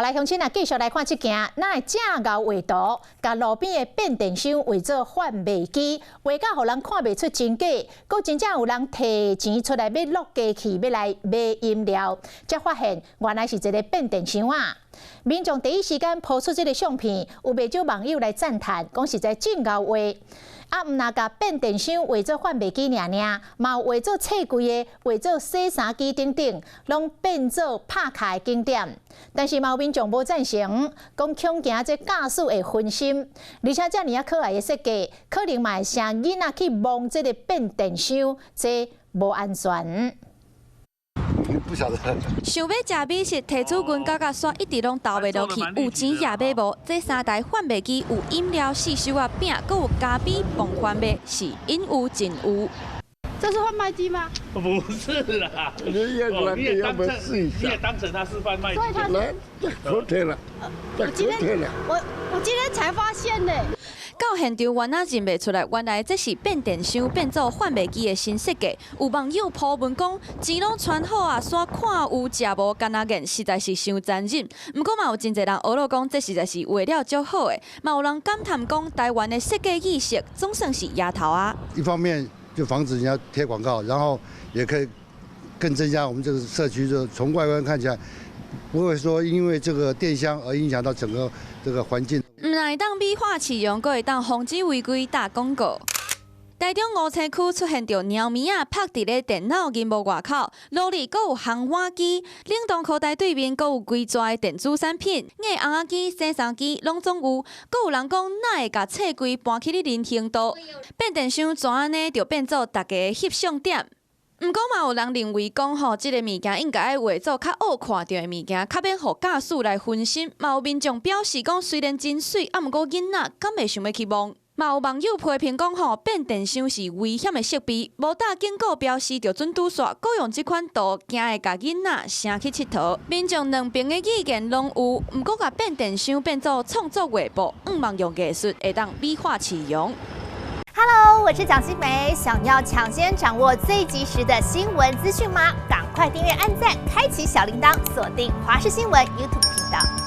來，鄉親啊，繼續來看這件，哪會遮𠢕畫圖，共路邊的變電箱畫做販賣機，畫甲予人看袂出真假，閣真正有人提錢出來欲落機器，欲來買飲料，才發現原來是一个變電箱啊！民眾第一時間 po 出這个相片，有袂少網友來讚嘆，講實在真𠢕畫。啊，毋若共變電箱畫做販賣機爾爾，嘛有畫做冊櫃的，畫做洗衫機等等，攏變做拍卡的景點。但是嘛有民眾無贊成，講恐驚這駕駛會分心，而且遮爾仔可愛的設計，可能嘛會成囡仔去摸這个變電箱，這無安全。不曉得。想欲食美食，提出銀角仔煞一直攏投袂落去，有錢也買無。這三台販賣機有飲料、四手仔餅，閣有咖啡磅販賣，是應有盡有。這是販賣機嗎？不是啦，你也你也當成試一下，你也當成它是販賣機。所以它來，昨天了，我今天我今天才發現呢。到現場原來認袂出來，原來這是變電箱變做販賣機的新設計。有網友 po 文講，錢攏傳好啊，煞看有食無干焦眼，實在是傷殘忍。毋過嘛有真濟人呵咾講，這實在是畫了足好的。嘛有人感嘆講，台灣的設計意識總算是抬頭啊。一方面就防止人家貼廣告，然後也可以更增加我們這個社區，就從外觀看起來，不會說因為這個電箱而影響到整個這個環境。毋但會當美化市容，閣會當防止違規打廣告。台中吳清區出現著貓物仔拍佇咧電腦螢幕外口，路裡閣有烘碗機，嶺東科大對面閣有規逝的電子產品，硬甕仔機、洗衫機攏總有。閣有人講，哪會共冊櫃搬去咧人行道？變電箱怎按呢？就變做大家的翕相點。毋過嘛有人認為講吼，這个物件應該愛畫做較好看著的物件，較免予駕駛來分心。嘛有民眾表示講，雖然真媠，啊毋過囡仔敢會想欲去摸？嘛有網友批評講吼，變電箱是危險的設備，無打警告標示就準拄煞，閣用這款圖，驚會共囡仔晟去𨑨迌。民眾兩邊的意見攏有，毋過共變電箱變做創作畫布，向望用藝術會當美化市容。 Hello，我是蔣新梅，想要搶先掌握最及時的新聞資訊嗎？趕快訂閱、按讚、開啟小鈴鐺，鎖定華視新聞 YouTube 頻道。